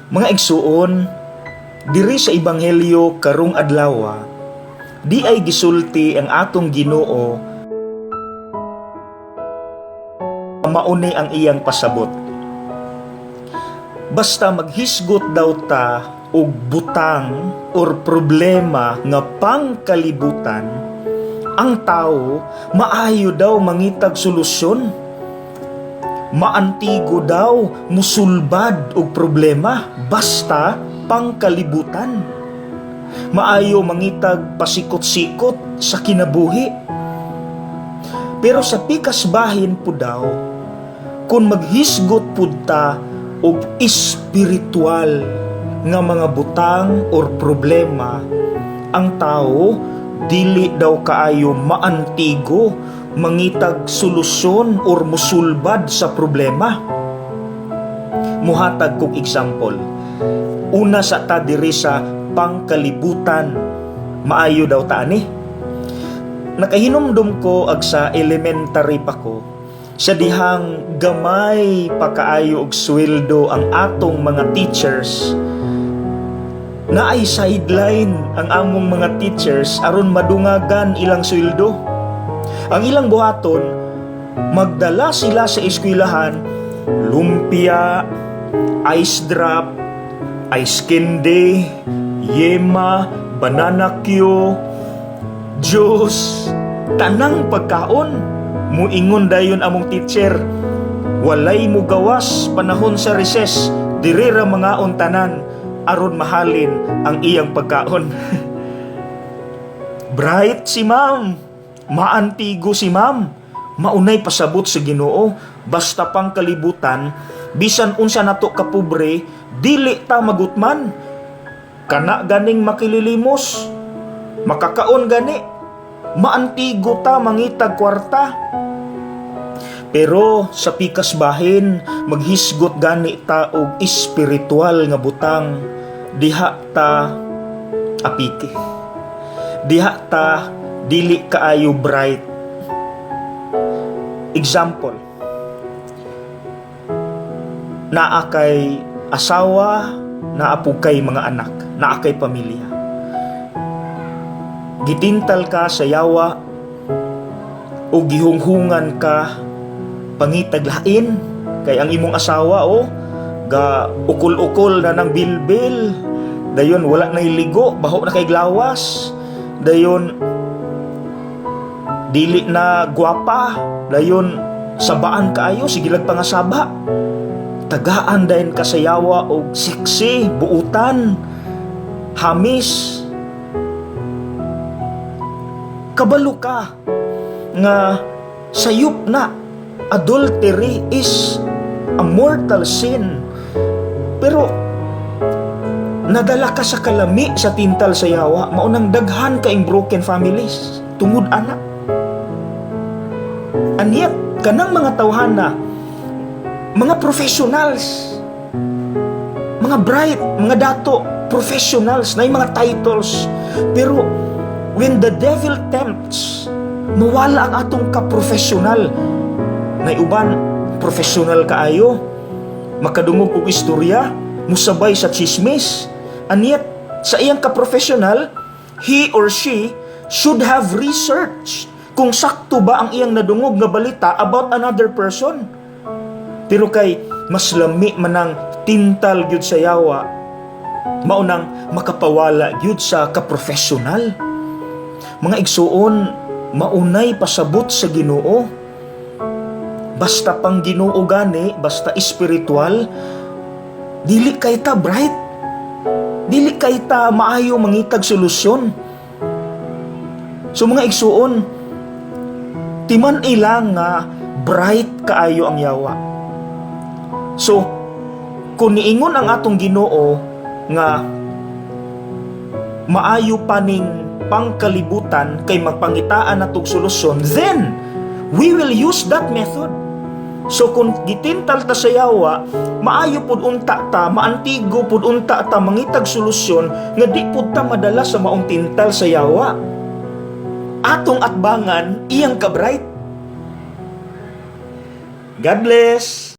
Mga igsuon, diri sa Ebanghelyo karong adlaw, diay gisulti ang atong Ginoo, mauni ang iyang pasabot. Basta maghisgot daw ta og butang or problema nga pangkalibutan, ang tao maayo daw mangitag solusyon. Maantigo daw musulbad og problema basta pangkalibutan. Maayo mangitag pasikot-sikot sa kinabuhi. Pero sa pikas bahin po daw, kung maghisgot pud ta og espiritual nga mga butang or problema, ang tao dili daw kaayo maantigo mangitag solusyon or musulbad sa problema. Muhatag kog example. Una sa ta diri sa pangkalibutan, maayo daw ta ani. Nakahinumdum ko ag sa elementary pa ko, sa dihang gamay pa kaayo og sweldo ang atong mga teachers, naay sideline ang among mga teachers aron madungagan ilang sweldo. Ang ilang buhaton, magdala sila sa eskwelahan lumpia, ice drop, ice candy, yema, banana cue, juice, tanang pagkaon. Muingon dayon among teacher, "Walay mo gawas panahon sa recess, diri ra mangaon tanan," aron mahalin ang iyang pagkaon. Bright si ma'am. Maantigo si ma'am. Maunay pasabot sa Ginoo, basta pang kalibutan, bisan unsa nato kapobre, dili ta magutman. Kana ganing makililimos, makakaon gani, maantigo ta mangitag kwarta. Pero sa pikas bahin, maghisgot gani ta og espiritual nga butang, diha ta apiki. Diha ta dili kaayo bright. Example, naa kay asawa, naa po kay mga anak, naa kay pamilya. Gitintal ka sa yawa o gihunghungan ka pangitag lain kay ang imong asawa, oh, ga ukol-ukol na ng bilbil, dayon wala na ligo, baho na kay glawas, dayon dili na gwapa, dayon sabaan kaayo, sige lag pangasaba. Tagaan dayon ka sa yawa og sexy, buutan, hamis. Kabalo ka nga sayop na, adultery is a mortal sin, pero nadala ka sa kalami sa tintal sa yawa. Maunang daghan kaing broken families tungod ana. And yet kanang mga tawhana, mga professionals, mga bright, mga dato, professionals na yung mga titles, pero when the devil tempts, mawala ang atong kaprofessional. Na uban professional kaayo makadungog og istorya, musabay sa chismis, and yet sa iyang kaprofessional, he or she should have research kung sakto ba ang iyang nadungog nga balita about another person. Pero kay mas lami manang tintal gyud sa yawa, maunang makapawala gyud sa kaprofessional. Mga igsuon, maunay pasabot sa Ginoo. Basta pang Ginoo gani, basta espiritual, dili kay ta bright. Dili kay ta maayo mangitag solusyon. So mga igsuon, timan ilang nga bright kaayo ang yawa. So, kung niingon ang atong Ginoo nga maayo pa ning pangkalibutan kay magpangitaan natog solusyon, then we will use that method. So kung gitintal ta sa yawa, maayo pud unta ta, maantigo pud unta ta mangitag solusyon nga di pud ta madala sa maong tintal sa yawa. Atong atbangan iyang kabright. God bless.